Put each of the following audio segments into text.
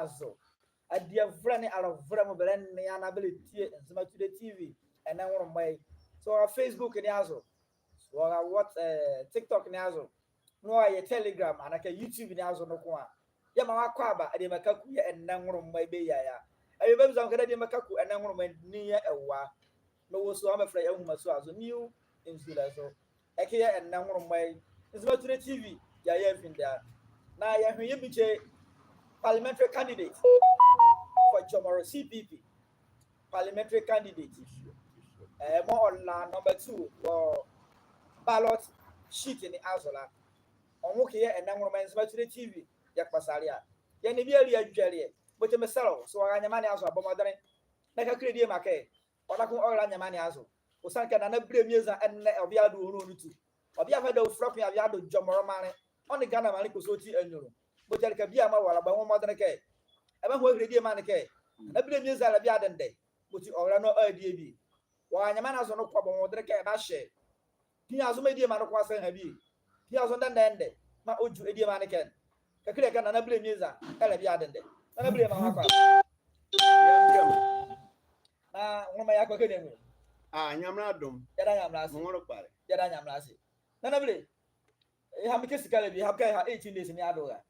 azo. Adeɛ vrɛ ne alɔvrɛ mo bɛlɛ ne anabele tie Nzema Today TV ɛnɛ nworo yi. So our Facebook ne azo. So our what TikTok ne azo. No ayɛ Telegram anaka YouTube ne azo no ko a. Yɛ ma wakɔ aba ɛdeɛ mɛka ku yɛ ɛnɛ nworo yi bɛ yaya. Ɛyɛ bɛ bisa nkɛdɛ deɛ mɛka ku ɛnɛ nworo ni yɛ ɛwa. No wo so amɛfrɛ yɛ nhoma so azo new nsu so. Ɛkɛ yɛ ɛnɛ nworo yi. Nzema Today TV yɛ yɛ mfinda. Na yɛhwɛ yɛ bi kyɛ parliamentary candidate for Jomoro CPP parliamentary candidate mo ɔla number 2 wɔ ballot sheet ni azola ɔmo kɛ yɛ ɛnɛ nworo Nzema Today TV yɛ kpasare a yɛ ne bi eri adwɛreɛ bɔtɛ mesɛlɛ so ɔga nyama ne azo abɔmɔdene na kakra die ma kɛ ɔda ko ɔga nyama ne azo osan kɛ nana bere mieza ɛnɛ ɔbea do onu onu tu ɔbea fɛ dɛ ofura kun ɔbea do Jomoro mane ɔne Ghana mane koso ti enyoro bɔtɛ kɛ bia ma wala ba wɔmɔdene kɛ ɛbɛ ho ahwere die ma ne kɛ nana bere mieza la bia dende bɔtɛ ɔga no ɔadie bi wɔn anyama na so no kɔ abɔmɔdene kɛ ɛba hyɛ pia so ma die ma no kɔ asɛn ha bi pia so ndɛndɛndɛ ma oju edie ma ne kɛ kakra kɛ nana bere mieza ɛlɛ bia dende nana bere ma wakɔ na nwoma ya akɔ kɛ ne mu. Ah, nyamra dom. Yɛda nyamra ase. Mo pare. Yɛda nyamra ase. Nana bere ha mi ke sika le bi ha kɛ ha 18 days ni ado ga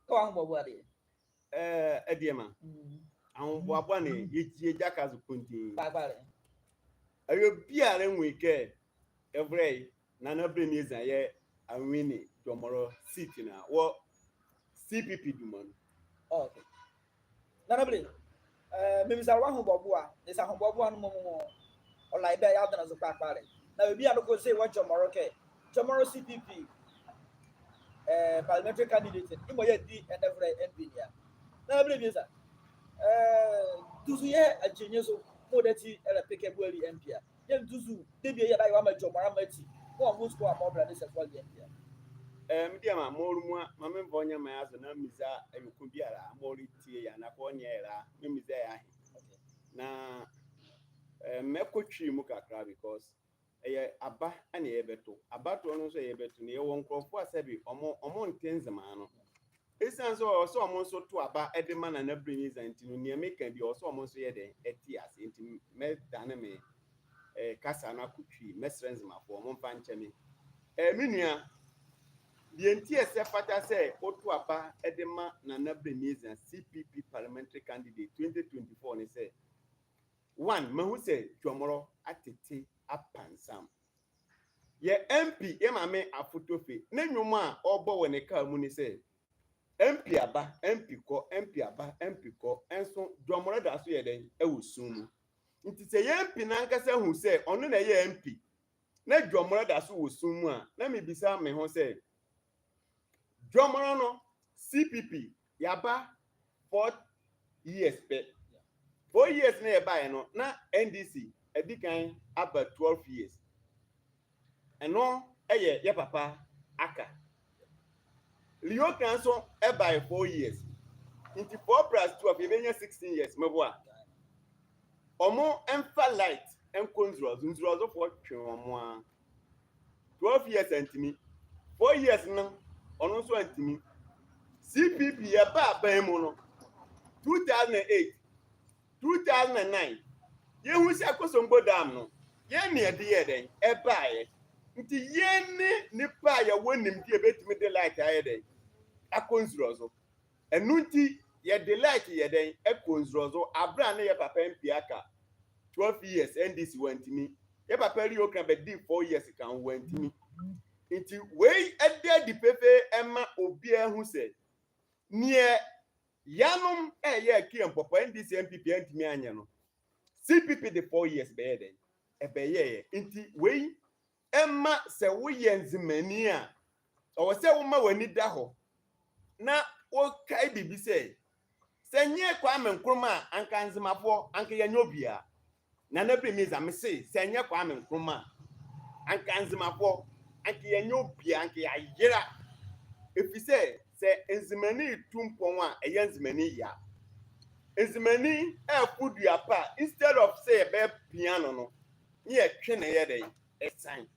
ka wa ho bɔ ade. Ediema. Ahun boaboa ne yetie jaka zo kontin. Kpakpare. Ayo biara nwe ke evre nana bere mi ezan ye awini Jomoro seat na wo CPP duma no. Okay. Nana bere memisa wa ho bɔ boa ne sa ho bɔ boa no mo mo ɔla ibe ya adana zo kpakpare na obi adoko se wɔ Jomoro kɛ Jomoro CPP parliamentary candidate imo ye di enevre MP nia. Nana bere mi sa duzu yɛ akyinye so mo de ti ɛlɛ peke buali MP a yɛ duzu debi yɛ ba yɛ wa ma Jomoro ma ti mo a mo school a mo bra de sɛ fɔ MP a. Mdi ama mo mu ma me mvo nya ma aso na misa ayoko biara mo tie ya na ko nya era me misa ya na mɛkɔ mu kakra because ɛyɛ aba ɛna yɛbɛto abatoɔ no nso yɛbɛto no yɛwɔ nkurɔfoɔ a sɛbi ɔmo nte nzemaa no esiane sɛ ɔwɔ sɛ ɔmo nso to aba ɛde ma Nana Breniza nti no nea meka bi ɔwɔ sɛ ɔmo nso yɛ dɛn ɛte ase nti mɛdane me kasa no akɔ Twi. Mɛsrɛ nzemafoɔ ɔmo mfa nkyɛ me. Me nua deɛ nti ɛsɛ fata sɛ woto aba ɛde ma Nana Breniza CPP parliamentary candidate 2024 ne sɛ one, mahu sɛ Dwɔmorɔ atete apansam. Yɛ MP yɛ maame Afotofe ne nnwom a ɔrebɔ wɔ ne kaa mu ne sɛ MP aba, MP kɔ, MP aba, MP kɔ, ɛnso Dwɔmorɔ da so yɛ dɛn ɛwɔ sum mu. Nti sɛ yɛ MP n'ankasa hu sɛ ɔno na ɛyɛ MP na Dwɔmorɔ da so wɔ sum mu a, na mebisa me ho sɛ Dwɔmorɔ no CPP yaba 4 years pɛ, 4 years na yɛbaeɛ no na NDC adi kan aba 12 years. Ɛno ɛyɛ yɛ papa aka Leo kan nso ɛbaeɛ 4 years, nti 4 plus 12 yɛbɛnya 16 years. Mɛboa ɔmo ɛmfa light ɛnkɔ nzurozo nzurozofoɔ twe wɔn a 12 years antimi, 4 years no ɔno nso antimi. CPP yɛba aban mu no 2008, 2009 yɛhu sɛ Akosombo Dam no yɛn ne yɛde yɛ dɛn ɛbaeɛ, nti yɛn ne nipa a yɛwɔ nimdeɛ ebetumi de light ayɛ dɛn akɔ nzurozo. Ɛnu nti yɛde light yɛ dɛn ɛkɔ nzurozo abira ne yɛ papa MP aka 12 years NDC wɔntumi, yɛ papa Rio kan bɛdi 4 years kan wɔntumi. Nti wei ɛda adi pefee ɛma obiara hu sɛ neɛ yanom ɛyɛ akie mpɔpɔ NDC NPP ntumi anyɛ no, CPP de 4 years bɛyɛ dɛn ɛbɛyɛ yɛ. Nti wei ɛma sɛ woyɛ nzemani a ɔwɔ sɛ woma w'ani da hɔ na wokae biribi sɛ nyɛ Kwame Nkrumah a anka nzemafoɔ anka yɛnyɛ obiara. Nana bere mi zame se sɛ nyɛ Kwame Nkrumah a anka nzemafoɔ anka yɛnyɛ obiara, anka yɛayera, efi sɛ nzemani tu mpɔn a ɛyɛ nzemani ya nzemani ɛɛfo dua pa, instead of sɛ yɛbɛyɛ piano no ne yɛtwe ne yɛ dɛ ɛsan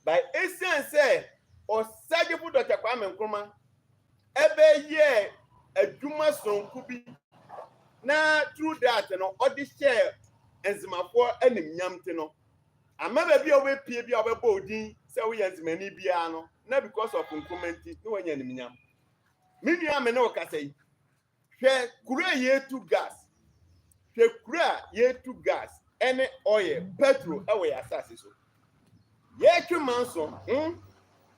by. Esiane sɛ Ɔsagyefo Dr Kwame Nkrumah ɛbɛyɛ adwuma sononko bi. Na through that no, ɔde hyɛɛ Nzemafoɔ animnyam nti no, ama baabi a wobɛpie bi a wobɛbɔ odin sɛ woyɛ Nzemani biara no, na because of Nkrumah nti na wanya animnyam. Me nua, me ne wo kasa yi, hwɛ kuro a yɛtu gas, hwɛ kuro a yɛtu gas ɛne oil, petrol ɛwɔ yɛ asase so. Yɛtwe manso.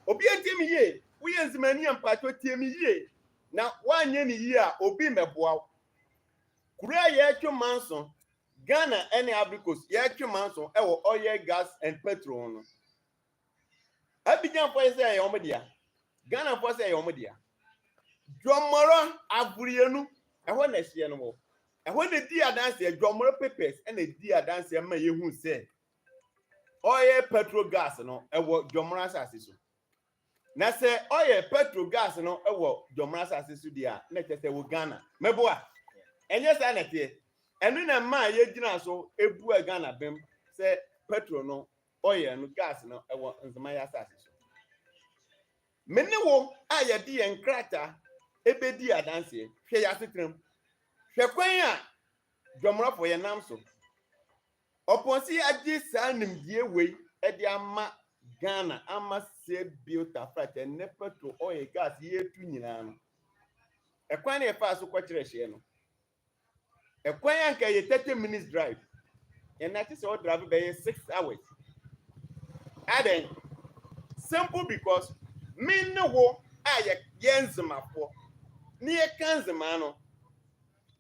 Obi atie me yie. Woyɛ Nzemani a, mpatwɔ, tie me yie, na woanyɛ ne yie a, obi mmɛboa wo. Kuro a yɛtwe manso, Ghana ɛne Ivory Coast, yɛtwe manso ɛwɔ oil, gas and petrol no, Abidjanfoɔ yɛ sɛ ɛyɛ wɔn dea, Ghanafoɔ sɛ ɛyɛ wɔn dea. Dwɔmɔrɔ Avorienu, ɛhɔ na ɛhyeɛ no wɔ, ɛhɔ na di adanseɛ. Dwɔmɔrɔ papers ɛna di adanseɛ ma yɛhu sɛ oil, petrol, gas no ɛwɔ Dwɔmɔrɔ asase so. Na sɛ oil, petrol, gas no ɛwɔ Dwɔmɔrɔ asase so deɛ a, na kyerɛ sɛ wɔ Ghana. Mɛboa, ɛnyɛ saa na ɛteɛ? Ɛno na mmaa yɛgyina so ebua Ghana bɛm sɛ petrol no, oil no, gas no ɛwɔ Nzema yɛ asase so. Me ne wo a yɛde yɛn nkrataa ebedi adanseɛ, hwɛ yɛ asetenam, hwɛ kwan a Dwɔmorɔfo yɛ nam so. Ɔpɔnsi agye saa nimdie wei ɛde ama Ghana ama sɛ bio tafrakyɛ ne petrol, oil, gas yɛtu nyinaa no, ɛkwan na yɛfaa so kɔkyerɛ hyɛ no, ɛkwan a nka yɛ 30 minutes drive, yɛn ate sɛ ɔdrive bɛyɛ 6 hours. Adan? Simple, because me ne wo a yɛ yɛ Nzemafoɔ ne yɛka Nzema no,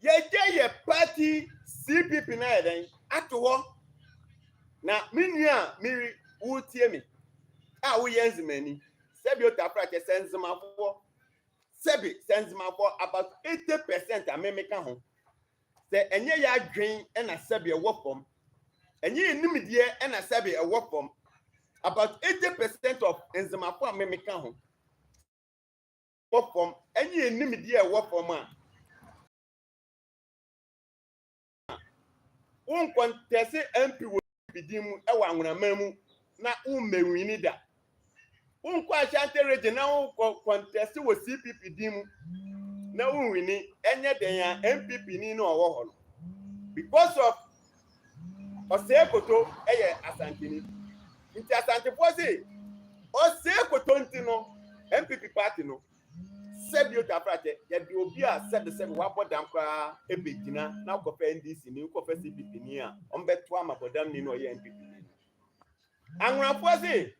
yɛgye yɛ party CPP na yɛ dɛn ato hɔ. Na me nua a miri wotie me a woyɛ Nzemani, sɛbi otafra kyɛ sɛ Nzemafoɔ, sɛbi sɛ Nzemafoɔ about 80% a meme ka ho sɛ ɛnyɛ yɛ adwen ɛna sɛbi ɛwɔ fam, ɛnyɛ yɛ nimdeɛ ɛna sɛbi ɛwɔ fam. About 80% of Nzemafoɔ a meme ka ho wɔ fam, ɛnyɛ yɛ nimdeɛ ɛwɔ fam a wonkɔntɛse MP wɔ bidin mu ɛwɔ Anwonaman mu na wommɛwini da. Wonkɔ Ashanti Region na wonkɔ contest wɔ CPP din mu na wonwini. Ɛnyɛ den a NPP ni na ɔwɔ hɔ no, because of Ɔsɛe Koto ɛyɛ Asanteni nti, Asantefoɔ se Ɔsɛe Koto nti no, NPP party no, sɛbi otafrakyɛ, yɛde obi a sɛbi sɛbi wabɔ dam koraa ebegyina na wokɔfɛ NDC ni, wokɔfɛ CPP ni a, ɔmbɛto ama bɔdam ni na ɔyɛ NPP ni no. Anwonafoɔ se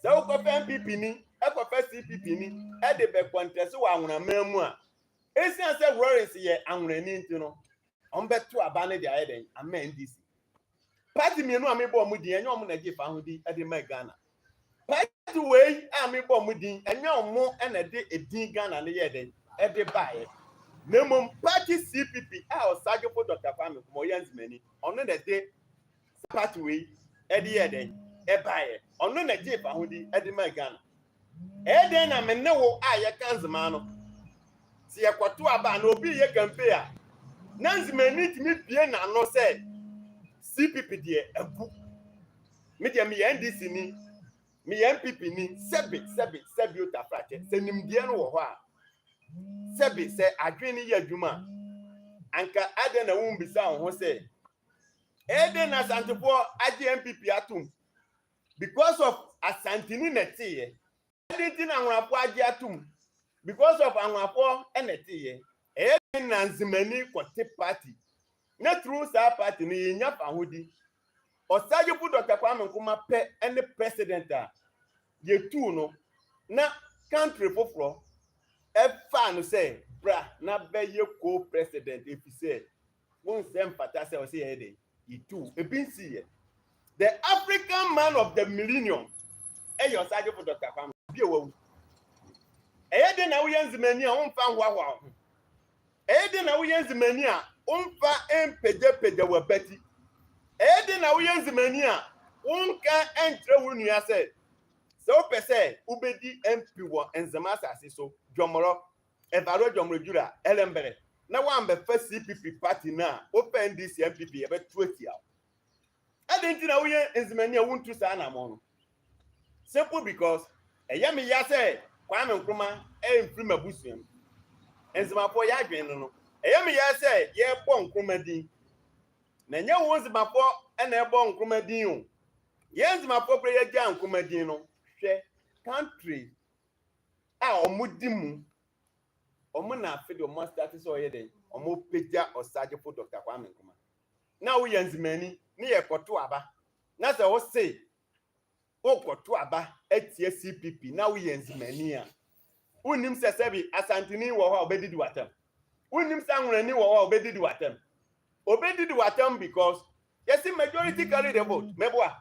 sɛ wokɔfɛ NPP ni, ɛkɔfɛ CPP ni, ɛde bɛ contest wɔ Anwonaman mu a, esiane sɛ Lawrence yɛ Anwonani nti no, ɔmbɛto aba no de ayɛ dɛn ama NDC party. Mmienu a mebɔ ɔmo din, ɛnyɛ ɔmo na gye fa ho di ɛde ma Ghana. Party wei a mebɔ ɔmo din, ɛnyɛ ɔmo ɛna de edin Ghana no yɛ dɛn ɛde baeɛ, na mmom party CPP a Ɔsagyefo Dr Kwame Nkrumah ɔyɛ Nzemani, ɔno na de party wei ɛde yɛ dɛn ɛbaeɛ, ɔno na gye fa ho di ɛde ma Ghana. Ɛyɛ dɛn na me ne wo a yɛka Nzema no, sɛ yɛkɔto aba na obi yɛ campaign a, na Nzemani tumi bie n'ano sɛ CPP deɛ agu, me deɛ meyɛ NDC ni, meyɛ NPP ni? Sɛbi sɛbi sɛbi otafrakyɛ, sɛ nimdeɛ no wɔ hɔ a, sɛbi sɛ adwene no yɛ adwuma a, anka adɛn na wombisa wo ho sɛ ɛyɛ dɛn na Asantefoɔ agye NPP atom? Because of Asanteni na ɛteeɛ. Ɛde nti na Anwonafoɔ agye atom? Because of Anwonafoɔ ɛna ɛteeɛ. Ɛyɛ dɛn na Nzemani kɔte party na through saa party no yɛnya fahodi? Ɔsagyefo Dr Kwame Nkrumah pɛ ɛne president a yɛtuu no na country foforɔ ɛfaa no sɛ bra na bɛyɛ co-president, efi sɛ wɔn nsɛm mfata sɛ ɔsɛ yɛyɛ dɛ yɛtuu ebi nsi yɛ. The African Man of the Millennium ɛyɛ Ɔsagyefo Dr Kwame bi a wawu. Ɛyɛ den na woyɛ Nzemani a womfa nhoahoa wo ho? Ɛyɛ den na woyɛ Nzemani a womfa mpagyapagya w'abati? Ɛyɛ den na woyɛ Nzemani a wonka nkyerɛ wo nua sɛ sɛ wopɛ sɛ wobɛdi MP wɔ Nzema asase so, Dwɔmorɔ, Ɛvaro, Dwɔmorɔ Dwura, Ɛlɛmbɛrɛ, na woambɛfa CPP party no a, wopɛ NDC, NPP, yɛbɛto atia wo? Ɛde nti na woyɛ Nzemani a wontu saa anammɔn no? Simple, because ɛyɛ me ya sɛ Kwame Nkrumah ɛmfiri m'abusua mu. Nzemafoɔ yɛ adwene no. Ɛyɛ me yɛ sɛ yɛrebɔ Nkrumah din, na ɛnyɛ wo Nzemafoɔ na ɛbɔ Nkrumah din o. Yɛn Nzemafoɔ koraa yɛgyaa Nkrumah din no, hwɛ country a wɔdi mu, wɔn na afe de wɔn asate sɛ ɔyɛ dɛn, wɔpagya Ɔsagyefo Dr. Kwame Nkrumah. Na woyɛ Nzemani ne yɛkɔto aba, na sɛ wose wokɔto aba atia CPP na woyɛ Nzemani a, wonnim sɛ sɛbi Asanteni wɔ hɔ a ɔbɛdidi w'atam. Wonnim sɛ Anwonani wɔ hɔ a ɔbɛdidi w'atam. Ɔbɛdidi w'atam because yɛsi majority carry the vote. Mɛboa.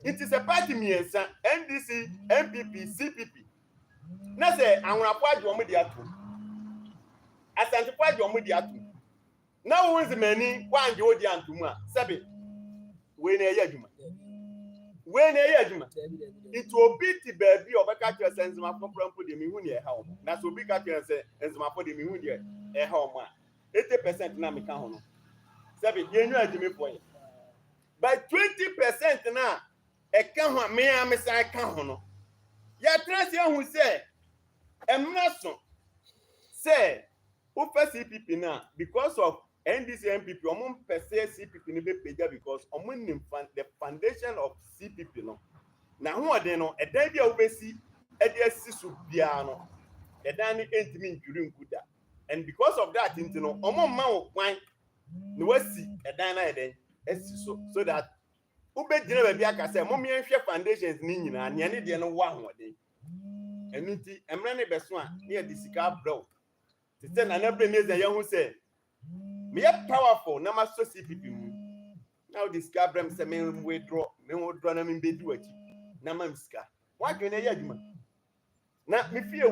Nti sɛ party mmiɛnsa, NDC, NPP, CPP, na sɛ Anwonafo agye wɔn de atom, Asantefo agye wɔn de atom, na wo Nzemani woangye wo de antom a, sɛbi wei na ɛyɛ adwuma. Wei na ɛyɛ adwuma. Nti obi te baabi a ɔbɛka kyerɛ sɛ Nzemafo kora mpo deɛ mehu deɛ ɛha wɔn. Na sɛ obi ka kyerɛ sɛ Nzemafo deɛ mehu deɛ ɛha wɔn a, 80% na meka ho no. Sɛbi yɛnwa agyimifoɔ yɛ. But 20% na ɛka ho a mea mesan ka ho no, yɛatena ase ahu sɛ ɛmmra so sɛ wofa CPP no a, because of NDC, NPP, ɔmo mpɛ sɛ CPP no bɛpagya because ɔmo nim the foundation of CPP no. Na ahoɔden no, ɛdan bi a wobɛsi ɛde asi so biara no, ɛdan no ntumi ntwiri nku da. And because of that nti no, ɔmo mma wo kwan na wasi ɛdan no ayɛ dɛn asi so, so that wobɛgyina baabi aka sɛ mom yɛnhwɛ foundations ne nyinaa, nea ne deɛ no wɔ ahoɔden. Ɛno nti mmerɛ ne bɛso a, ne yɛde sika abrɛ wo te sɛ Nana Bremeza. Yɛho sɛ meyɛ powerful na masɔ CPP mu na wode sika abrɛ me sɛ me withdraw, me withdraw na membɛdi w'akyi na ma me sika. Woadwene ɛyɛ adwuma na me fie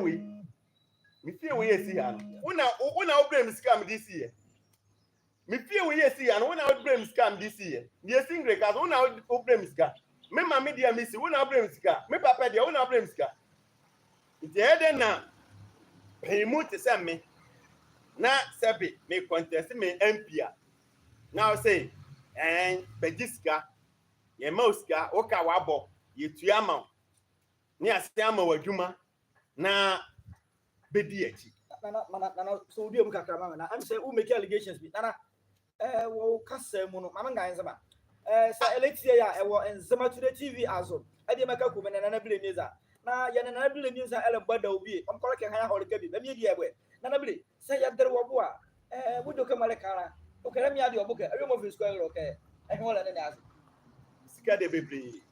wei esi ha no, wo na wobrɛ me sika a mede si yɛ. Me fie wei esi ha no, wo na wobrɛ me sika a mede si yɛ. Deɛ esi ngreka so, wo na wobrɛ me sika. Me maame deɛ me si, wo na wobrɛ me sika. Me papa deɛ, wo na wobrɛ me sika. Nti ɛyɛ dɛ na panyimu te sɛ me na sɛbi me contest me MP a, na ɔsɛ ɛn bɛgye sika, yɛn ma wo sika, woka wabɔ yɛtua ama wo ne ase ama wo adwuma na bɛdi akyi. Nana, nana, nana, so wodi mu kakra ma me na ɛm sɛ wo make allegations bi, nana. Wɔ kasa mu no, maame ngan nsɛm a sɛ ɛlɛtie yɛ a, ɛwɔ Nzema Today TV aso ɛdeɛ mɛka kum ne Nana Bile Miza na yɛne Nana Bile Miza ɛlɛ bɔ da obi ɔmkɔlɔ kɛ han ahɔre ka bi bɛmi edi ɛbɛ. Nana Bile sɛ yɛdere wɔ bo a wodo kɛ mɔlɛ kara okɛrɛ mi adi ɔbo kɛ ɛyɛ mo fi square lɔ kɛ ɛhɛn wɔlɛ ne ne ase. Sika deɛ bebree.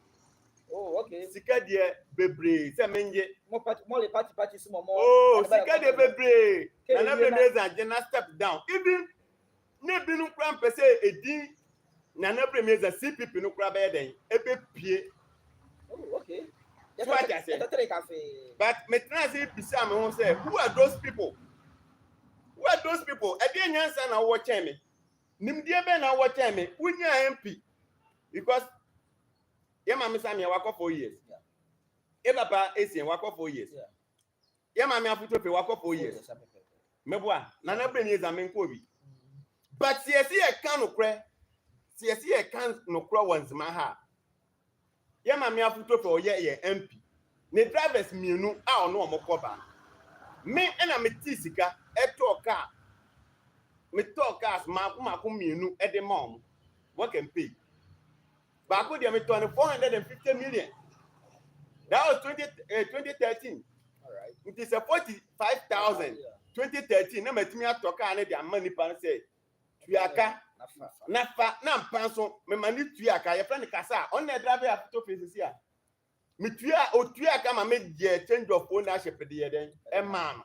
Oh, okay. Sika deɛ bebree sɛ mengye. Mo party, mo le party party si mo mo. Oh, sika deɛ bebree. Nana Bile Miza gye na step down, even ne binom kora mpɛ sɛ edin Nana Bile Miza CPP no kora bɛyɛ dɛn ebepie. Oh, okay. So ate ase? Yɛtɛtɛrɛ kafe. But metena ase bisa me ho sɛ, who are those people? Who are those people? Ɛdeɛ nyansa na wɔwɔ kyɛn me? Nimdeɛ bɛn na wɔwɔ kyɛn me? Wonya MP because yɛ maame Samia wakɔ 4 years, yɛ papa Esien wakɔ 4 years, yɛ maame Afutope wakɔ 4 years. Mɛboa Nana Bere Mieza me nkɔ bi, but sɛ yɛsi yɛ ka nokorɛ, sɛ yɛsi yɛ ka nokorɛ wɔ Nzema ha a, yɛ maame Afutope ɔyɛ yɛ MP ne drivers mmienu a ɔno ɔmo kɔ ba no, me ɛna me ti sika ɛtɔɔ kaa, me tɔɔ cars mako mako mmienu ɛde ma ɔmo work and pay. Baako deɛ, me tɔɔ no 450 million. That was 2013. Nti sɛ 45,000 2013 na matumi atɔ kaa no de ama nipa no sɛ tuaka na fa na mpa nso mema ne tuaka. Yɛfrɛ no kasa a ɔno na ɛdrive afoto fi sisi a metua otua ka ma meyɛ change of ownership de yɛ dɛn ɛmaa no.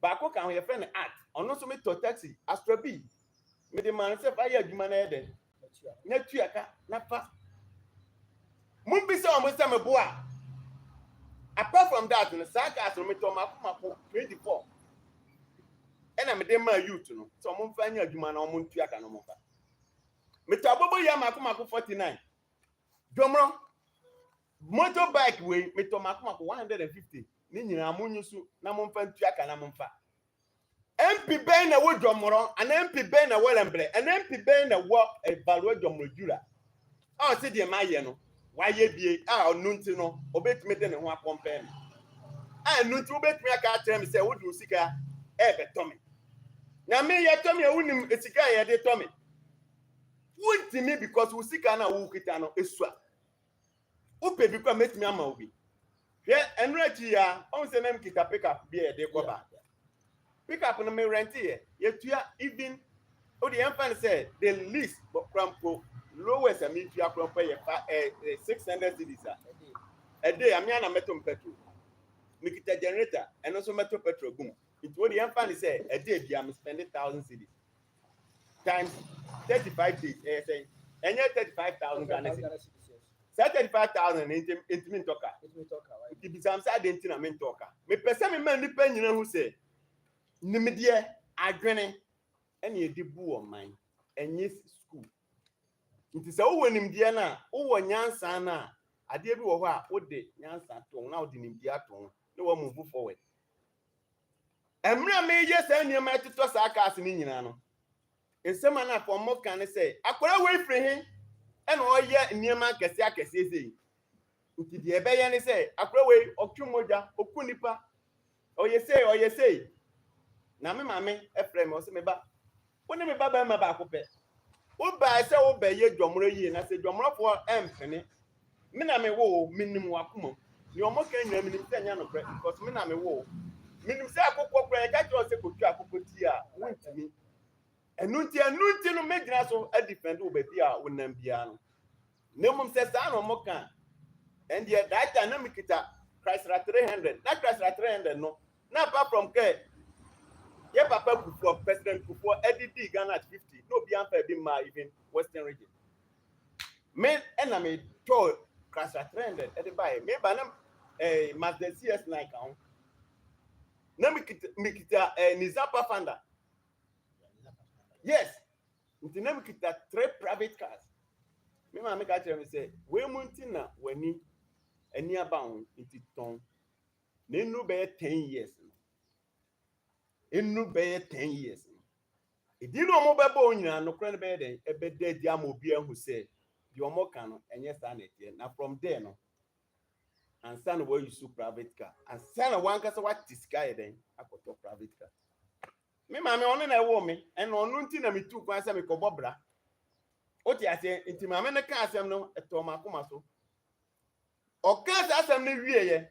Baako ka ho, yɛfrɛ no art. Ɔno nso metɔ taxi Astra bi mede maa no sɛ fa yɛ adwuma na yɛ dɛn na tua ka na fa. Mumbisa wɔn sɛ meboa. Apart from that no, saa cars no metɔ mako mako 24 ɛna mede maa youth no sɛ wɔn mfa nyɛ adwuma na wɔn ntua ka na wɔn mfa. Metɔ abobo yɛ mako mako 49 dwomrɔ motorbike wei, metɔ mako mako 150. Ne nyinaa mo nyi so na mo mfa ntua ka na mo mfa. MP bɛn na wɔ Dwɔmorɔ ana MP bɛn na wɔ Lɛmbrɛ ana MP bɛn na wɔ Evalue Dwɔmorɔ Jura a ɔsi deɛ mayɛ no wayɛ bie a ɔno nti no obetumi de ne ho akɔmpɛn mi a ɛno nti wobetumi aka akyerɛ mi sɛ wode wo sika ɛɛbɛtɔ mi? Na me yɛtɔ me a wonim sika a yɛde tɔ me. Wontumi because wo sika no a wokita no esua. Wopɛ bi kora mɛtumi ama wo bi. Hwɛ ɛno akyi yi a, ɔhu sɛ na mekita pickup bi a yɛde kɔ ba. Pickup no me rent yɛ, yɛtua even wode yɛmfa no sɛ the least kora mpo lowest a metua kora mpo yɛ fa 600 cedis a ɛde a mea na mɛtɔ m petrol. Mekita generator, ɛno nso mɛtɔ petrol gu mu. Nti wode yɛmfa no sɛ ɛde bia me spend 1,000 cedis times 35 days, ɛyɛ sɛ ɛnyɛ 35,000 Ghana cedis. Saa 35,000 no nti ntumi ntɔ ka. Nti bisam sɛ ade nti na mentɔ ka. Mepɛ sɛ mema nnipa nyina hu sɛ nimdeɛ, adwene ɛne yɛde bu ɔman, ɛnyɛ school. Nti sɛ wowɔ nimdeɛ no a, wowɔ nyansa no a, adeɛ bi wɔ hɔ a wode nyansa to ho na wode nimdeɛ ato ho na wɔn move forward. Mmerɛ a meyɛ saa nneɛma ɛtotɔ saa cars no nyinaa no, nsɛm a na afɔ mo ka ne sɛ akwadaa wei firi he ɛna ɔyɛ nneɛma akɛseɛ akɛseɛ sei. Nti deɛ ɛbɛyɛ ne sɛ akwadaa wei ɔtwe mogya, ɔku nipa, ɔyɛ sei, ɔyɛ sei. Na me maame ɛfrɛ me, ɔsɛ me ba, wo ne me ba bɛrima baako pɛ, wobae sɛ wobɛyɛ dwɔmorɔ yie na sɛ dwɔmorɔfoɔ ɛmpene me na me wo, menim w'akoma mu nea ɔmo ka nyinaa, menim sɛ ɛnyɛ nokorɛ because me na me wo. Menim sɛ akokɔ kora yɛka kyerɛ wo sɛ kɔtwa akokɔ ti a wontumi. Ɛno nti no mɛgyina so adefend wo baabi a wonam biara no. Na mmom sɛ saa na ɔmo ka ɛndeɛ, that time na mekita Chrysler 300. Na Chrysler 300 no na apart from kɛ yɛ papa Kufuor, President Kufuor, ɛde di Ghana at 50 na obi amfa bi mmaa even Western Region, me ɛna me tɔ Chrysler 300 ɛde baeɛ. Me ba na Mazda CS9 ka ho, na mekita Nissan Pathfinder. Yes, nti na mekita three private cars. Me maame ka kyerɛ me sɛ wei mu nti na w'ani ani aba ho nti tɔn na enu bɛyɛ 10 years no, enu bɛyɛ 10 years no, edi na ɔmo bɛbɔ wɔn nyinaa nokorɛ no bɛyɛ dɛn ɛbɛda adi ama obi ahu sɛ deɛ ɔmo ka no ɛnyɛ saa na ɛteɛ. Na from there no, ansa na wɔayi so private car, ansa na wankasa wate sika yɛ dɛn akɔtɔ private car. Me maame ɔno na ɛwɔ me, ɛna ɔno nti na metu kwan sɛ mekɔbɔ bra. Wote aseɛ? Nti maame no ka asɛm no ɛtɔ ɔmo akoma so. Ɔka saa asɛm no wieɛ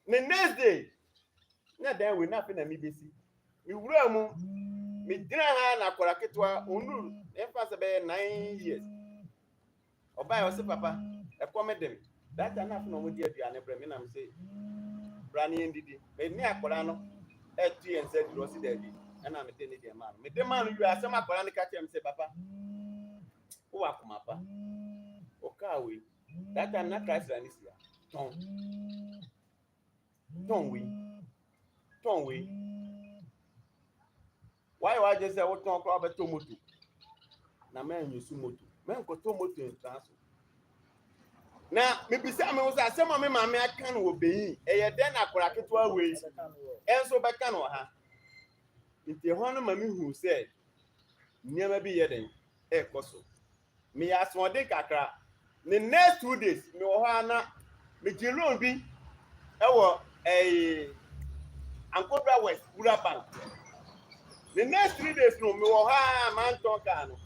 ne next day na dan wei na afei na mebɛsi mewura mu. Megyina ha na akɔra ketewa ɔnuru ɛmfa sɛ bɛyɛ 9 years ɔbaa, ɔsɛ papa ɛkɔm de me. That time na afei na ɔmo di aduane brɛ me na me sɛ bra ne yɛn didi. Me ne akɔra no ɛto yɛn nsa duro. Ɔsi daabi, ɛna mede ne deɛ maa no. Mede maa no wie, asɛm akɔra no ka kyerɛ me sɛ papa, wowɔ akoma pa, ɔkaa wei. That time na Chrysler ne si ha. Tɔn, tɔn wei, tɔn wei. Wayɛ wagye sɛ wotɔn koraa wobɛtɔ moto na mɛnyɛ su moto, mɛnkɔtɔ moto ntra so. Na mebisa me ho sɛ asɛm a me maame aka no wɔ bɛyi ɛyɛ dɛn na akɔra ketewa wei ɛnso bɛka no wɔ ha? Nti ɛhɔ no ma mehu sɛ nneɛma bi yɛ dɛn ɛrekɔ so. Meyɛ asoɔden kakra. Ne next 2 days mewɔ hɔ a na megye loan bi ɛwɔ ɛɛ Ankobra West Wura Bank. Ne next 3 days no mewɔ hɔ a mantɔn kaa no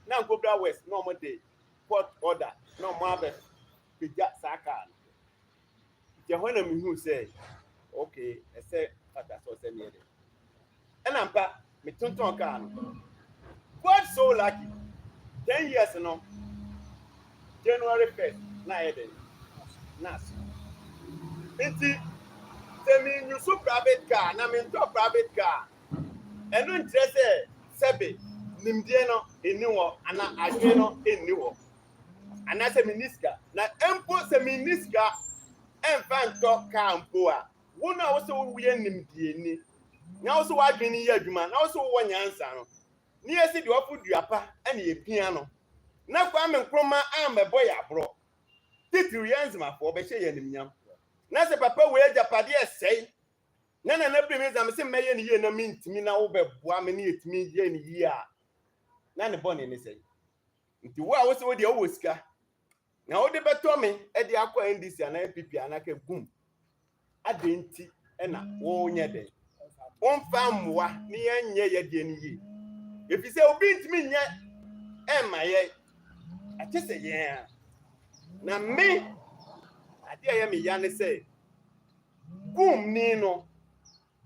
na Ankobra West na wɔn de court order na wɔn abɛ pagya saa kaa no. Nti ɛhɔ na mehu sɛ okay, ɛsɛ fata sɛ ɔsɛ meɛ de ɛna mpa metontɔn kaa no. God so lucky, 10 years no, January 1st na ayɛ dɛ na aso. Nti sɛ menyusu private car na mentɔ private car, ɛno nkyerɛ sɛ sɛbe nimdeɛ no ɛni hɔ anaa adwene no ɛnni hɔ anaasɛ menni sika. Na mpo sɛ menni sika ɛmfa ntɔ kaa mpo a, wo no a wo sɛ woyɛ nimdeɛni na wo sɛ w'adwene yɛ adwuma na wo sɛ wowɔ nyansa no ne yɛsi deɛ ɔfo dua pa ɛne yɛpia no na Kwame Nkrumah ammɛbɔ yɛ aborɔ titiri yɛn nzemafoɔ bɛhyɛ yɛn animnyam na sɛ papa wei agyapadeɛ ɛsɛe na nana bere mi sɛ sɛ mmɛyɛ ne yie na mentumi na wobɛboa me ne yɛtumi yɛ ne yie a, na ne bɔne ne sɛe. Nti wo a wo sɛ wo deɛ wowɔ sika na wode bɛtɔ me de akɔ NDC anaa NPP anaa ka gum ade nti ɛna wonyɛ dɛn. Wɔmfa mmoa ne yɛnyɛ yɛ deɛ no yie, ɛfiri sɛ obi ntumi nyɛ ɛmma yɛn, ɛte sɛ yɛn a. Na me adeɛ a ɛyɛ me ya ne sɛ gumni no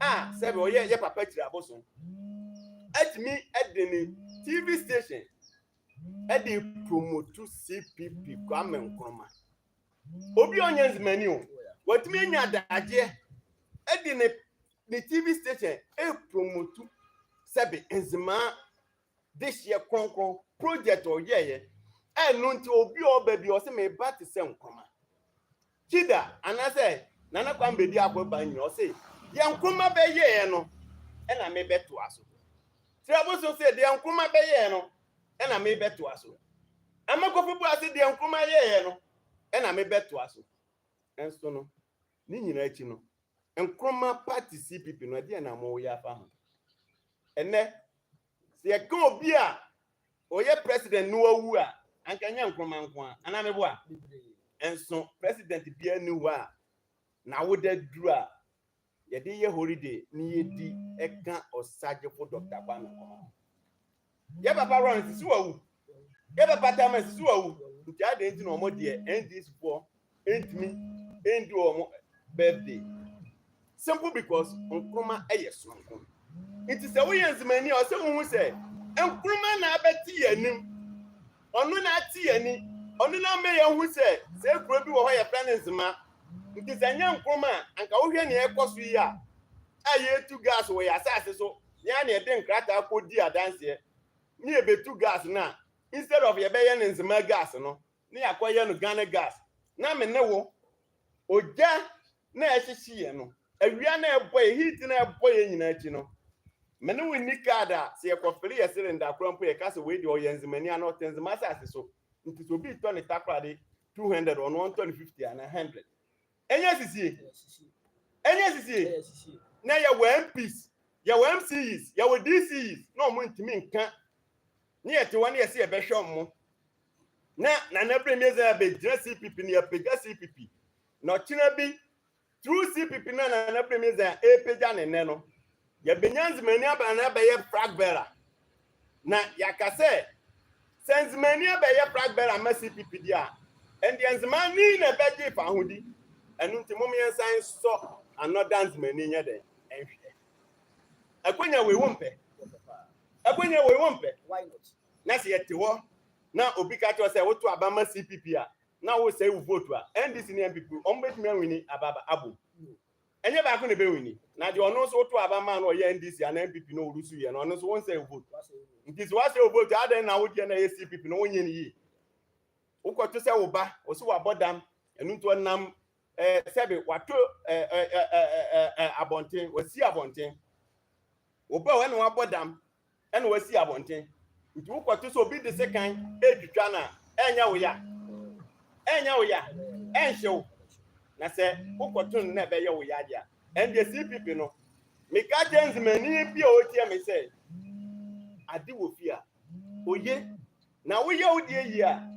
a sɛbi ɔyɛ yɛ papa kyiri abosom atumi de ne TV station de promote CPP Kwame Nkrumah. Obi a ɔnyɛ nzemani o, watumi anya adagyeɛ de ne TV station promote sɛbi nzemaa dehyeɛ kronkron project ɔyɛɛyɛ. Ɛno nti obi a ɔba bi ɔsɛ meba te sɛ Nkrumah. Chida anaasɛ Nana Kwame Bedi akɔ ba nyina ɔse deɛ Nkrumah bɛyɛɛ no ɛna mebɛtoa so. Tiraboso sɛ deɛ Nkrumah bɛyɛɛ no ɛna mebɛtoa so. Ama Kofi Boa sɛ deɛ Nkrumah yɛɛ no ɛna mebɛtoa so. Ɛnso no ne nyinaa akyi no Nkrumah party CPP no ɛdeɛ na moyɛ afa ho. Ɛnɛ sɛ yɛka obi a ɔyɛ president no wawu a, anka nyɛ Nkrumah nko a anaa meboa. Nso president biara ni hɔ a n'awoda duru a yɛde yɛ holiday ne yɛdi ɛka Ɔsagyefo Dr. Kwame Nkrumah. Yɛ papa Ron sisi wawu, yɛ papa Tama sisi wawu, nti adeɛ nti na wɔn deɛ NDC foɔ ntumi ndi wɔn birthday? Simple, because Nkrumah yɛ soronko. Nti sɛ woyɛ nzemani a, ɔsɛ wohu sɛ Nkrumah na abɛte yɛn anim, ɔno na ate yɛn ani, ɔno na ama yɛn hu sɛ kuro bi wɔ hɔ yɛfrɛ no Nzema. Nti sɛ nyɛ Nkrumah a, anka wohwɛ nea ɛkɔ so yi a yɛtu gas wɔ yɛ asase so, yɛn a na yɛde nkrataa kɔdi adanseɛ ne yɛbɛtu gas no a, instead of yɛbɛyɛ no Nzema gas no, ne yɛakɔyɛ no Ghana gas. Na me ne wo, ogya na ɛhyehye yɛn no, awia na ɛbɔ yɛ, heat na ɛbɔ yɛn nyinaa akyi no, me ne wo ni card a sɛ yɛkɔfere yɛ cylinder koraa mpo, yɛka sɛ wei deɛ ɔyɛ nzemani ana ɔte Nzema asase so. Nti sɛ obi tɔ ne takoradi 200, ɔno ɔntɔ ne 50 ana 100. Ɛnyɛ sisie, ɛnyɛ sisie. Na yɛwɔ MPs, yɛwɔ MCEs, yɛwɔ DCEs na ɔmo ntumi nka ne yɛte hɔ ne yɛsɛ yɛbɛhwɛ ɔmo. Na Nana Bremi sɛ yɛbɛgyina CPP ne yɛpagya CPP na ɔkyena bi through CPP na Nana Bremi sɛ ɛpagya ne nɛ no, yɛbɛnya nzemani aba na bɛyɛ flag bearer. Na yɛaka sɛ nzemani abɛyɛ flag bearer ma CPP di a, ɛndeɛ nzemani na ɛbɛgye fa ahodi. Ɛno nti mom yɛnsan sɔ anɔda nzemani nyɛ dɛn ɛnhwɛ akonnwa wei wo mpɛ, akonnwa wei wo mpɛ. Why not? Na sɛ yɛte hɔ na obi ka kyerɛ sɛ woto aba ma CPP a, na wosɛe wo vote a, NDC ne NPP ɔmo bɛtumi awini aba abom? Ɛnyɛ baako na ɛbɛwini. Na deɛ ɔno nso woto aba ma no ɔyɛ NDC ana NPP na ɔrusu yɛ no, ɔno nso wonsɛe wo vote. Nti sɛ woasɛe wo vote, adɛn na wodeɛ na ɛyɛ CPP no wonyɛ no yie? Wokɔto sɛ wo ba ɔsi wabɔ dam, ɛno nti ɔnam sɛbe wato ɛɛ ɛɛ ɛɛ ɛɛ abɔnten, wasi abɔnten. Wo ba ɛna wabɔ dam ɛna wasi abɔnten, nti wokɔto sɛ obi de sekan etwitwa no a, ɛnyɛ wo ya, ɛnyɛ wo ya, ɛnhyew. Na sɛ wokɔto no na ɛbɛyɛ wo ya deɛ a, ɛndeɛ CPP no meka kyerɛ nzemani bi a ɔtie me sɛ ade wɔ fie a oye na woyɛ wo deɛ yie a,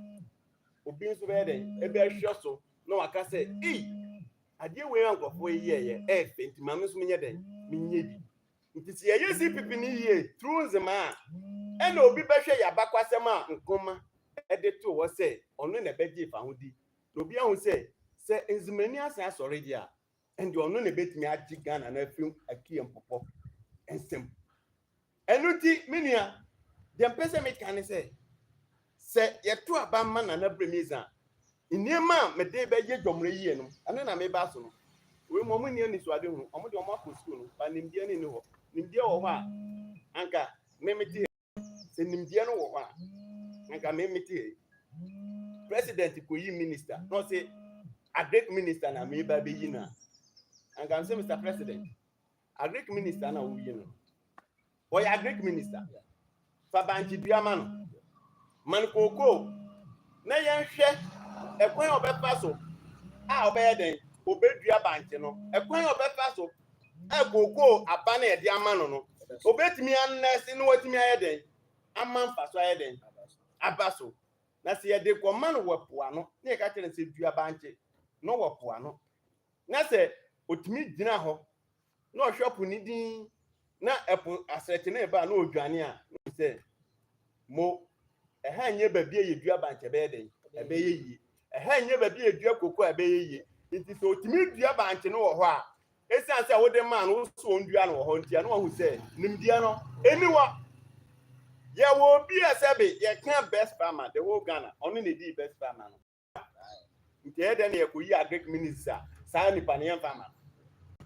obi nso bɛyɛ dɛn ɛbɛhwɛ so na waka sɛ, ei, adeɛ wei a nkurɔfoɔ yi yɛɛyɛ ɛɛfɛ, nti maame nso menyɛ dɛn menyɛ bi. Nti sɛ yɛyɛ CPP no yie through Nzema a, ɛna obi bɛhwɛ yɛ abakwasɛm a Nkrumah ɛde to hɔ sɛ ɔno na ɛbɛgye fa ho di, na obi ahu sɛ nzemani asan asɔre deɛ a, ɛnde ɔno na ɛbɛtumi agye Ghana na afiri akie mpɔpɔ nsɛm. Ɛno nti me nua, deɛ mpɛ sɛ meka ne sɛ yɛto aba ma Nana Bremiza a, nneɛma a mede bɛyɛ dwɔmmerɛ yie no, ɛno na meba so no. Wei mu ɔmo nni anisoade hunu, ɔmo de ɔmo akɔ sukuu no ba, nimdeɛ no nni hɔ. Nimdeɛ wɔ hɔ a, anka memete sɛ nimdeɛ no wɔ hɔ a, anka memete president kɔyi minister na ɔsɛ agric minister na meba bɛyi no a, anka sɛ Mr President, agric minister na woyi no, ɔyɛ agric minister, fa bankye dua ma no, ma no kookoo na yɛnhwɛ ɛkwan a ɔbɛfa so a ɔbɛyɛ dɛn ɔbɛdua bankye no, ɛkwan a ɔbɛfa so a kookoo aba no yɛde ama no, obɛtumi anɛse na watumi ayɛ dɛn ama mfa so ayɛ dɛn aba so. Na sɛ yɛde kɔma no wɔ po ano na yɛka kyerɛ no sɛ dua bankye na wɔ po ano, na sɛ otumi gyina hɔ na ɔhwɛ po ne din. Na ɛpo asrɛkye no reba a na ɔdwane a, na ɔhu sɛ mo ɛha nyɛ baabi a yɛdua bankye ɛbɛyɛ dɛn? Ɛbɛyɛ yie. Ɛha nyɛ baabi a yɛdua koko a ɛbɛyɛ yie. Nti sɛ ɔtumi dua bankye no wɔ hɔ a, ɛsiane sɛ wode maa no wo so ɔndua no wɔ hɔ nti a, na wahu sɛ nimdeɛ no ɛni hɔ. Yɛwɔ obi a sɛbe yɛka best farmer the whole Ghana, ɔno na ɛdii best farmer no. Nti ɛyɛ dɛn na yɛkɔyi agric minister a saa nipa no yɛmfa ma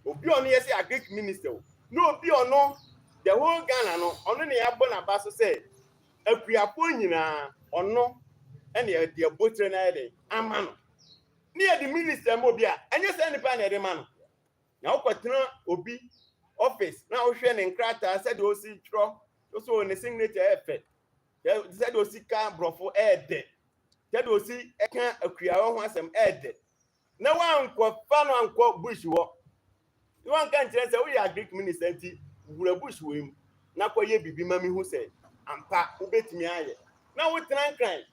no? Obi a ɔno yɛ sɛ agric minister o, na obi a ɔno the whole Ghana no ɔno na yɛabɔ n'aba so sɛ akuafoɔ nyinaa ɔno ɛna yɛde abotire no ayɛ dɛn ama no. Ne yɛde minister ma obi a ɛnyɛ saa nipa na yɛde ma no. Na wokɔtena obi office na wohwɛ ne nkrataa sɛdeɛ ɔsi twerɛ, so ne signature ɛyɛ fɛ, sɛdeɛ ɔsi ka borɔfo ɛyɛ dɛ, sɛdeɛ ɔsi ka akuawa ho asɛm ɛyɛ dɛ, na wankɔfa no ankɔ bush hɔ na wanka nkyerɛ sɛ woyɛ agric minister nti wura bush wɔ mu na kɔyɛ biribi ma mehu sɛ ampa wobɛtumi ayɛ, na wotena Nkran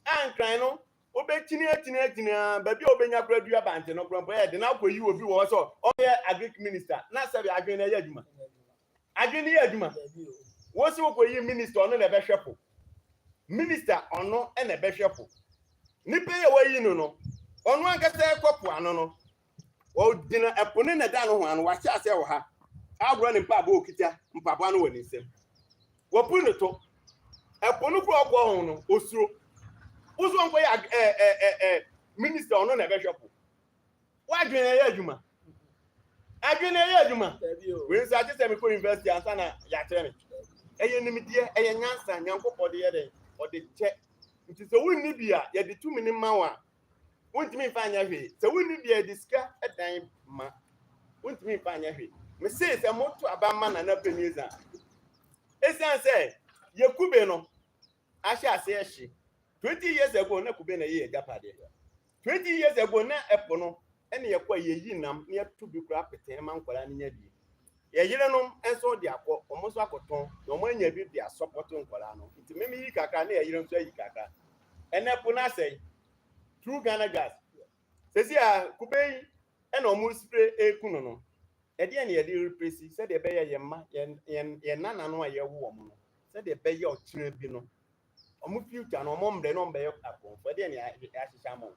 a Nkran no wobɛkyini akyini akyini a baabi a wobɛnya kora dua bante no korɔ mpo ɛyɛ de, na akɔyi obi wɔ hɔ sɛ ɔyɛ agric minister, na sɛbi adwene no ɛyɛ adwuma, adwene no yɛ adwuma. Wo sɛ wokɔyi minister, ɔno na ɛbɛhwɛ po minister, ɔno na ɛbɛhwɛ po. Nipa yi a wayi no, ɔno ankasa ɛkɔ po ano no, ɔgyina ɛpo ne na ɛda no ho ano, wahyɛ aseɛ wɔ ha agorɔ ne mpaboa, okita mpaboa no wɔ ne nsam, wɔpu ne to ɛpo no kura ɔkɔ ho no, osuro. Woso nkɔyɛ ɛ ɛ ɛ ɛ minister, ɔno na ɛbɛhwɛ po. Wadwene ɛyɛ adwuma, adwene ɛyɛ adwuma. Wei nso agye sɛ mekɔ university ansa na yɛakyerɛ me. Ɛyɛ nimdeɛ, ɛyɛ nyansa Nyankopɔn de yɛ dɛn? Ɔde kyɛ. Nti sɛ wonni bi a, yɛde tumi ne ma wo a, wontumi mfa nyɛ hwee. Sɛ wonni bi a, yɛde sika dan ma, wontumi mfa nyɛ hwee. Mesee sɛ moto aba ma Nana Peniza, ɛsiane sɛ yɛ kube no ahyɛ ase ɛhye 20 years ago, na kube na ɛyɛ agyapadeɛ. 20 years ago na ɛpo no ɛne yɛkɔ yɛyi nam na yɛto bi kora petee ma nkwadaa no nya bi. Yɛyerenom nso de akɔ, wɔn nso akɔtɔn na wɔn anya bi de asɔpɔto nkwadaa no. Nti mímí yi kakra na yɛyere nso ayi kakra. Ɛnɛ po no asɛe through Ghana Gas. Sɛsi a kube yi ɛna wɔn spray eku no, ɛdeɛ na yɛde replace sɛdeɛ ɛbɛyɛ yɛn mma, yɛn nana no a yɛwo wɔn no, sɛdeɛ ɛbɛyɛ ɔkyerɛ bi no, wɔn future no, wɔn mbrɛ no, wɔn bɛyɛ akɔnfo. Ɛdeɛ na yɛahyehyɛ ama wɔn.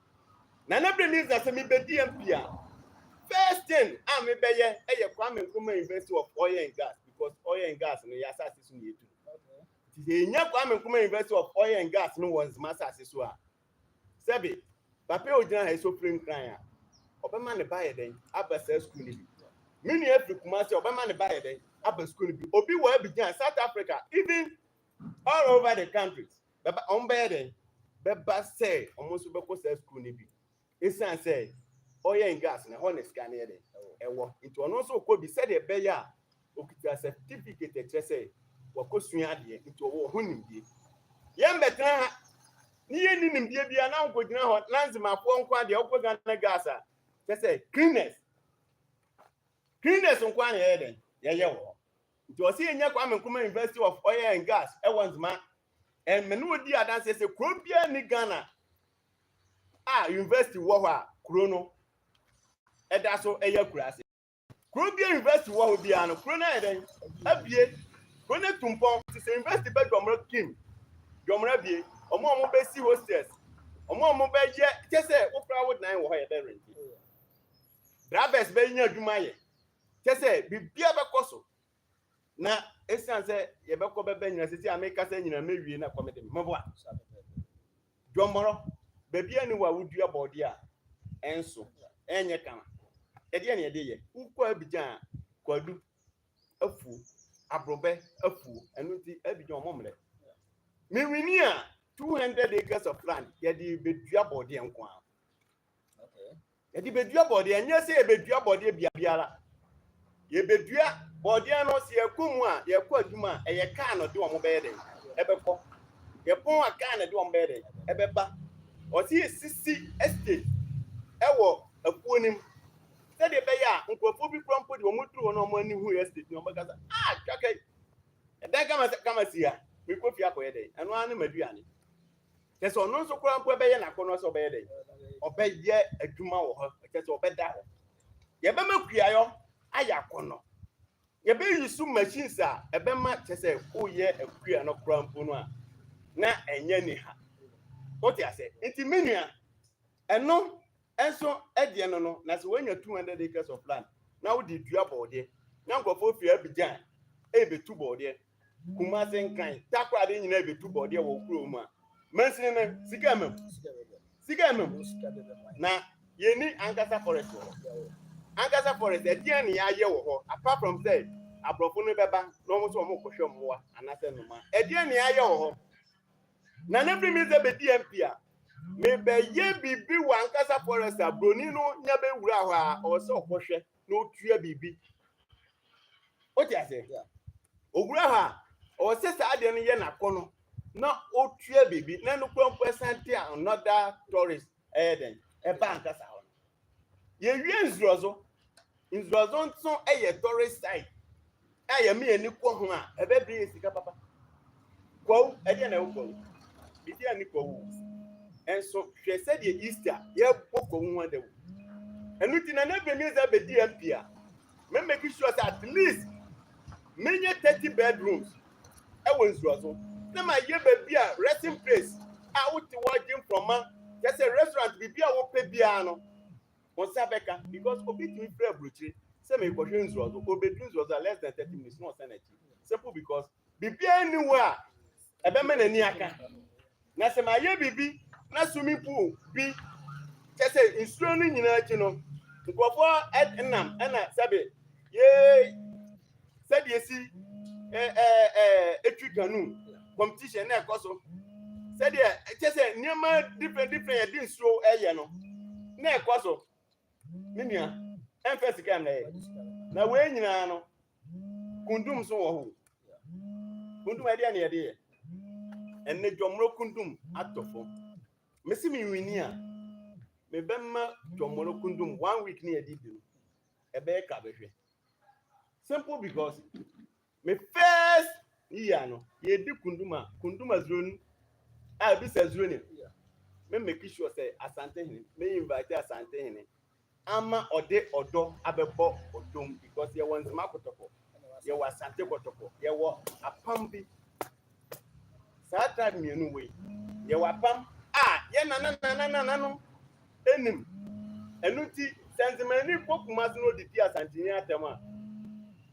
Nana bere mi nsa sɛ mebɛdi MP a, first thing a mebɛyɛ ɛyɛ Kwame Nkrumah University of Oil and Gas, because oil and gas no yɛ asase so na yɛtu. Nti sɛ yɛnya Kwame Nkrumah University of Oil and Gas no wɔ Nzema asase so a, sɛbi papa a ogyina ha yi so firi Nkran a, ɔbɛma ne ba yɛ dɛn aba saa sukuu no bi. Me nua firi Kumasi a, ɔbɛma ne ba yɛ dɛn aba sukuu no bi. Obi wɔ Abidjan, South Africa, even all over the countries, bɛba, ɔmo bɛyɛ dɛn bɛba sɛ ɔmo nso bɛkɔ saa sukuu no bi, esan sɛ oil and gas na ɛhɔ na sika no yɛ dɛn ɛwɔ. Nti ɔno nso kɔ bi sɛdeɛ ɛbɛyɛ a okita certificate ɛkyerɛ sɛ wakɔsua adeɛ, nti ɔwɔ ho nimdie. Yɛn bɛtena ha ne yɛn ni nimdie bia na nkɔgyina hɔ na Nzemafoɔ nko adeɛ wokɔ Ghana Gas a, kyɛ sɛ cleaners, cleaners nko a na yɛyɛ dɛn yɛyɛ wɔ hɔ. Nti ɔsɛ yɛnya Kwame Nkrumah University of Oil and Gas ɛwɔ Nzema. Ɛmɛ ne odi adanseɛ sɛ kuro biara ni Ghana a university wɔ hɔ a kuro no ɛda so ɛyɛ akuraase. Kuro biara university wɔ hɔ biara no, kuro no ayɛ dɛn abie, kuro no tu mpɔn. Te sɛ university bɛ Dɔmorɔ kim, Dɔmorɔ abie, ɔmo a ɔmo bɛsi hostels, ɔmo a ɔmo bɛyɛ kyɛ sɛ wokora wo dan wɔ hɔ, yɛ bɛ rent, drivers bɛnya adwuma yɛ, kyɛ sɛ biribiara bɛkɔ so. Na esiane sɛ yɛbɛkɔ bɛbɛ nyina sisi a mekasa nyina mɛwie na kɔmɛ de mɛboa Dɔmmɔrɔ baabi a ne wɔ a wodua bɔɔde a ɛnso ɛnyɛ kama. Ɛdeɛ ne yɛde yɛ wokɔ Abidjan a, kwadu afuo, aborɔbɛ afuo. Ɛno nti Abidjan ɔmo mmerɛ mewini a, 200 acres of land yɛde bɛdua bɔɔdeɛ nko a. Yɛde bɛdua bɔɔdeɛ. Ɛnyɛ sɛ yɛbɛdua bɔɔdeɛ bia biara. Yɛbɛdua bɔɔdeɛ no sɛ yɛkɔ mu a, yɛkɔ adwuma a, ɛyɛ kaa na ɔde wɔn bɛyɛ dɛn ɛbɛkɔ. Yɛpɔn a, kaa na ɛde wɔn bɛyɛ dɛn ɛbɛba. Ɔsi yɛsisi estate ɛwɔ afuo no mu sɛdeɛ ɛbɛyɛ a nkurɔfoɔ bi kura mpo de wɔn duru hɔ na wɔn ani hu estate no, wɔn bɛka sɛ, "Ah, twaka yi, ɛdan kama kama si ha, mekɔ fie akɔyɛ dɛn?" Ɛno ara ne maduane. Kyɛ sɛ ɔno nso koraa mpo ɛbɛyɛ n'akɔnɔ sɛ ɔbɛyɛ dɛn, ɔbɛyɛ adwuma wɔ hɔ, kyɛ sɛ ɔbɛda hɔ. Yɛbɛma kuayɔ ayɛ akɔnɔ. Yɛbɛyi so machines a ɛbɛma kyɛ sɛ woyɛ akua no koraa mpo no a na ɛnyɛ ni ha. Wote ase? Nti me nua, ɛno nso ɛdeɛ no, na sɛ woanya 200 acres of land na wode dua bɔɔdeɛ na nkurɔfoɔ firi Abidjan ɛbɛtu bɔɔdeɛ, Kumase, Nkran, Takoradi nyinaa ɛbɛtu bɔɔdeɛ wɔ kuro mu a, mansini no sika mam, sika mam. Na yɛni Ankasa Forest wɔ hɔ. Ankasa Forest, ɛdeɛn ne yɛayɛ wɔ hɔ apart from sɛ aborɔfo no bɛba na wɔn nso wɔn kɔhwɛ mmoa anaasɛ nnoma? Ɛdeɛn ne yɛayɛ wɔ hɔ? Na ne bere mi sɛ bɛdi MP a, mebɛyɛ biribi wɔ Ankasa Forest a broni no nya bɛwura hɔ a, ɔwɔ sɛ ɔkɔhwɛ na otua biribi. Wote ase? Owura hɔ a, ɔwɔ sɛ saa adeɛ no yɛ n'akɔ no na otua biribi na no kura mpo ɛsan te another tourist ɛyɛ dɛn ɛba Ankasa hɔ no. Yɛwie Nzurozo. Nzurozo nso yɛ tourist site a yɛme yɛn ani kɔ ho a ɛbɛbere yɛ sika papa. Kwawu, ɛdeɛ na ɛwɔ Kwawu? Biribi a ne Kwawu nso, hwɛ sɛdeɛ Easter yɛbɔ Kwawu ho adawu. Ɛno ti na ne bere mi sɛ bɛdi MP a, me make sure sɛ at least menye 30 bedrooms ɛwɔ Nsuaso na ma yɛ baabi a resting place a wote hɔ agye mfrɔma, kyɛ sɛ restaurant, biribi a wopɛ biara no wɔn nsa bɛka, because obi tumi fira aburokyire sɛ mekɔhwɛ Nsuaso, obeduru Nsuaso a, less than 30 minutes na ɔsɛn n'akyi, simple, because biribiara ni hɔ a ɛbɛma n'ani aka. Na sɛ ma yɛ biribi na swimming pool bi, kyɛ sɛ nsuo no nyinaa akyi no, nkurɔfoɔ ɛnam ɛna sɛbe yee sɛdeɛ esi ɛ ɛ ɛ etwi canoe competition na ɛkɔ so, sɛdeɛ kyɛ sɛ nneɛma different different yɛde nsuo ɛyɛ no na ɛkɔ so. Ne nua, ɛnfɛ sika na yɛ na wei nyinaa no, Kundum nso wɔ hɔ. Kundum, ɛdeɛ na yɛde yɛ ɛnɛ Dwɔmoro Kundum atɔ fam. Mesi mi win a, mebɛma Dwɔmoro Kundum one week ne yɛde di no ɛbɛyɛ ka bɛhwɛ, simple, because me first year no yɛdi Kundum a, Kundum azuro no a ebi sɛ azuro ne me make sure sɛ Asantehene, me invite Asantehene ama ɔde ɔdɔ abɛbɔ ɔdɔm, because yɛwɔ Nzema Kɔtɔkɔ, yɛwɔ Asante Kɔtɔkɔ, yɛwɔ apam bi. Saa tribe mmienu wei, yɛwɔ apam a yɛ nana nana nana no anim. Ɛno nti sɛ Nzemani kɔ Kumase na odidi Asanteni atɛm a,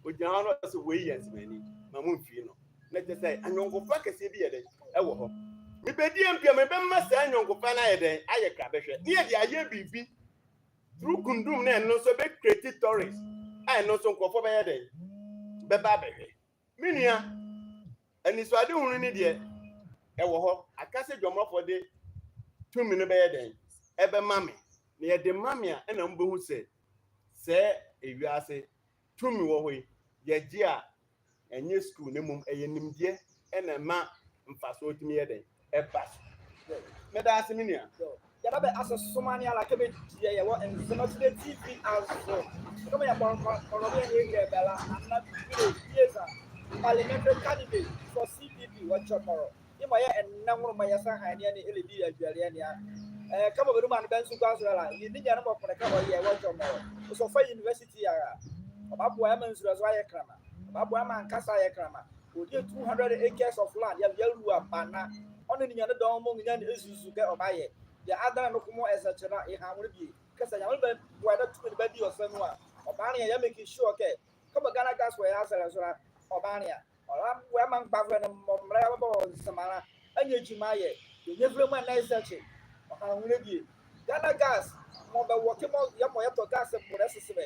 ogyina hɔ no sɛ wei yɛ Nzemani ma mo mfii no, na kyerɛ sɛ anyɔnkofa kɛseɛ bi yɛ dɛn ɛwɔ hɔ. Mebɛdi MP a, mebɛma saa anyɔnkofa no ayɛ dɛn ayɛ krabɛhwɛ ne yɛde ayɛ biribi through Kundum, na ɛno nso bɛ create tourist a ɛno nso nkurɔfoɔ bɛyɛ dɛn bɛba abɛhwɛ. Me nua, anisoade hunu ne deɛ ɛwɔ hɔ aka sɛ dwɔmɔfoɔ de tumi no bɛyɛ dɛn ɛbɛma me, na yɛde ma me a, ɛna mbɛhu sɛ ewiase tumi wɔ hɔ yi yɛgye a, ɛnyɛ school na mmom ɛyɛ nimdeɛ ɛna ɛma mfasoɔ tumi yɛ dɛn ɛba so. Mɛda ase, me nua. Yɛba bɛ asɛ soma ne ala kebe diɛ yɛwɔ Nzema Today TV aso kama yɛ kɔrɔbɔ yɛ ne yɛ bɛla Nana Bire Mieza, parliamentary candidate for CPP wɔ Jomoro ima yɛ ɛnna ŋoroma yɛ sa han ne ne ele di adwaleɛ nea kama bɛ numa no bɛ nso gua so la yi ne nya no mɔ kɔnɛ ka ɔyɛ wɔ Jomoro osɔfa university ara ɔbaboa ɛma nsura so ayɛ krama, ɔbaboa ɛma ankasa ayɛ krama. Odi 200 acres of land yɛ yɛru abana ɔne ne nya ne dɔn mo nya ne ezuzu kɛ ɔbayɛ deɛ adana no kɔmɔ ɛsɛ kyerɛ na ɛha wɔn bie kɛsɛ nyame bɛ boa na tumi ne bɛ di ɔsɛ no a, ɔbaa ne yɛ make sure kɛ kɔmɔ Ghana Gas wɔ yɛ asɛrɛ so na ɔbaa ne a ɔla boa ma nkpafɛ no mɔmmerɛ bɛbɔ nsɛmara ɛnyɛ adwuma yɛ yɛnyɛ firi mu a na ɛsɛ kye ɔha wɔn bie Ghana Gas mɔ bɛ wɔ ke mɔ yɛ mɔ yɛtɔ gas bɔ ɛsese bɛ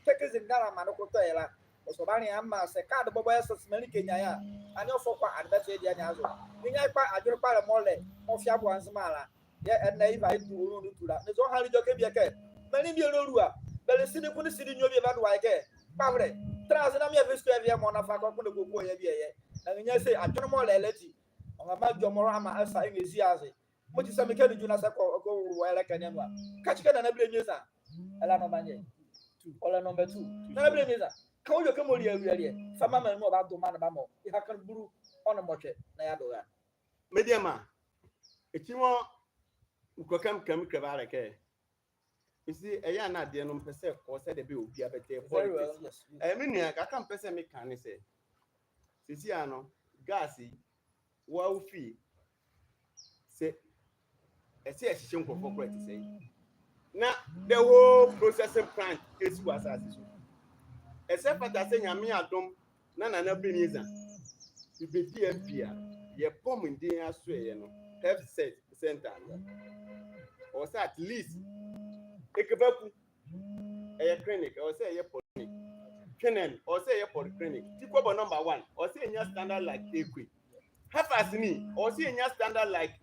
kɛkɛ Ghana ma no kotɔ yɛ la ɔsɔba ne ama sɛ kaadi bɔbɔ yɛ sɛ sɛmɛni kenya ya ani ɔfɔ kɔ ade bɛtɛ deɛ ne azo ne nya kpa adwene kpa lɛ mɔlɛ mɔfia bo ansema la yɛ ɛnna yi ba yi du olu nu tu la ne sɔ hali jɔ ke bi kɛ mɛni bi olu a bɛlɛ sini kun sini nyo bi ba do ayɛ kɛ kpawrɛ transi na mi yɛ fi square bi mɔ nafa kɔ kun de koko yɛ bi yɛ na ne nya se adwene mɔlɛ lɛ ti ɔŋa ma jɔ mɔrɔ ama ɛsa ɛŋɛ zi ase mo ti sɛ mi kɛ ni ju na sɛ kɔ kɔ wuru ɛlɛ kɛ nɛnu a katsi kɛ Nana Bile Mieza ɛla number nyɛ ɔlɛ number two. Nana Bile Mieza ka wo yɔ kɛ mo ri awia deɛ fama ma nu ɔba do ma ne ba mɔ iha kan buru ɔne mɔtwɛ na ya do ya. Mediama ekyi wɔn nkɔkam kam kɛbɛ alɛ kɛ. Esi ɛyɛ a na adeɛ no mpɛ sɛ kɔ sɛ de bɛ obi abɛtɛ Very well, politics. yes. Ɛyɛ me nua kakra mpɛ sɛ meka ne sɛ sisi ano gas yi wa fie sɛ ɛsɛ ɛhyehyɛ nkurɔfoɔ koraa te sɛ yi na the whole processing plant esi wɔ asase so. Ɛsɛ fata sɛ Nyame adom na Nana Beneza bibedi MP a yɛbɔ mo den aso ɛyɛ no health center no ɔwɔ sɛ at least Ekebaku ɛyɛ clinic, ɔwɔ sɛ ɛyɛ polyclinic. Twenen ɔwɔ sɛ ɛyɛ polyclinic. Tikɔbɔ number one ɔwɔ sɛ ɛnya standard like Ekwe Hafasini, ɔwɔ sɛ ɛnya standard like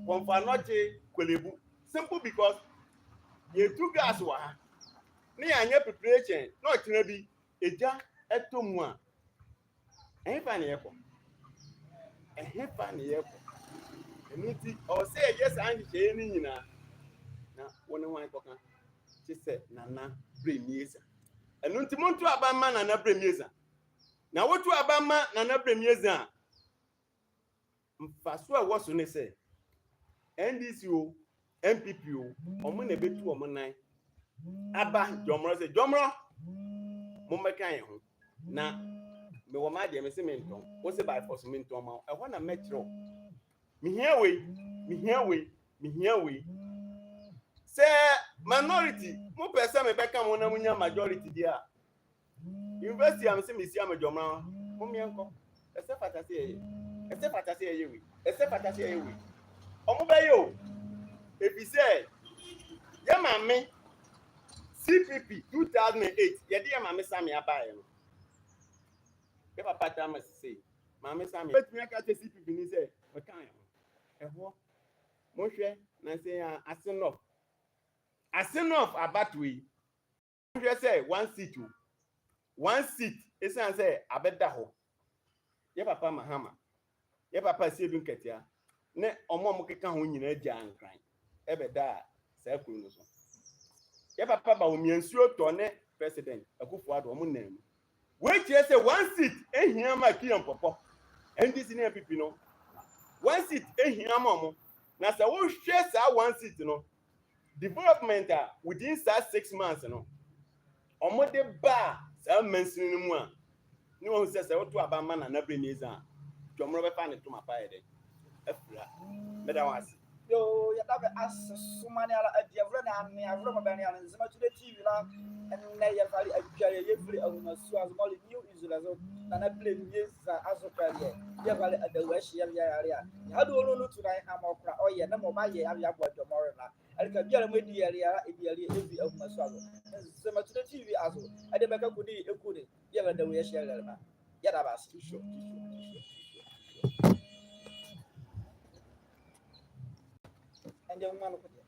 Komfo Anokye, Korle Bu. Simple, because yɛtu gas wɔ ha ne yɛanyɛ preparation na ɔkyerɛ bi egya ɛtɔ mu a, ɛhefa ne yɛkɔ? Ɛhefa ne yɛkɔ? Ɛno nti ɔwɔ sɛ yɛyɛ saa nhyehyɛeɛ no nyinaa na wɔn ne wɔn kɔka kye sɛ Nana Bremieza. Ɛno nti monto aba ma Nana Bremieza, na woto aba ma Nana Bremieza a, mfaso a ɛwɔ so ne sɛ NDC o, NPP o, ɔmo na ebetu ɔmo nan aba Dwɔmorɔ sɛ Dwɔmorɔ mommɛka yɛn ho na mewɔ ma adeɛ me se mentɔn wo se by force mentɔn ma wo. Ɛhɔ na mɛkyerɛ wo mehia wei, mehia wei, mehia wei. Sɛ minority mopɛ sɛ mebɛka mo na monya majority deɛ a, university a mese mesi amadwɔmra momeɛnkɔ. Ɛsɛ fata sɛ yɛyɛ, ɛsɛ fata sɛ yɛyɛ wei, ɛsɛ fata sɛ yɛyɛ wei. Ɔmo bɛyɛ o, efi sɛ yɛ maame CPP 2008 yɛde yɛ maame Sami abaeɛ no, yɛ papa tama sise maame Sami bɛtumi aka kyɛ CPP ni sɛ ɔka yɛn ho. Ɛhɔ mohwɛ na sɛ yɛn Assin North, Assin North abatoɔ yi, mohwɛ sɛ one seat o, one seat, esan sɛ abɛda hɔ, yɛ papa Mahama, yɛ papa Siedu Nketea ne ɔmo a ɔmo keka ho nyinaa gya Nkran ɛbɛda a saa kuro no so. Yɛ papa Bawumia nsuo tɔ ne President Akufo Addo ɔmo nan mu. Wei kyerɛ sɛ one seat ehia ma Kiyan Pɔpɔ NDC ne NPP no, one seat ehia ma ɔmo. Na sɛ wohwɛ saa one seat no development a within saa 6 months no ɔmo de baa saa mansini no mu a, ne wɔn sɛ woto aba ma Nana Beneza a, Dwɔmorɔ bɛfa ne toma pa yɛ dɛ afira. Mɛda wɔn ase. Yo, yɛda bɛ ase soma ne ara adi avorɔ ne ane avorɔ ma bɛne ane Nzema Today TV la. Ɛnnɛ yɛfare adwa yɛ yɛfiri ahomasu azomɔle New Israel so Nana Beneza aso kra yɛ yɛfare adawu ahyia yɛ yare a yɛhade ɔno no tu nan ama ɔkora ɔyɛ ne ma ɔba yɛ abe aboa Dwɔmɔre na ɛreka biara mu edi yɛre ara edi yɛre efi ahomasu aso Nzema Today TV aso ɛde bɛka kudi eku ne yɛbɛ adawu yɛhyia yɛre ma yɛda ba ase. Too short, too short, too short, too short, too short. Ɛnde nwoma no ko deɛ.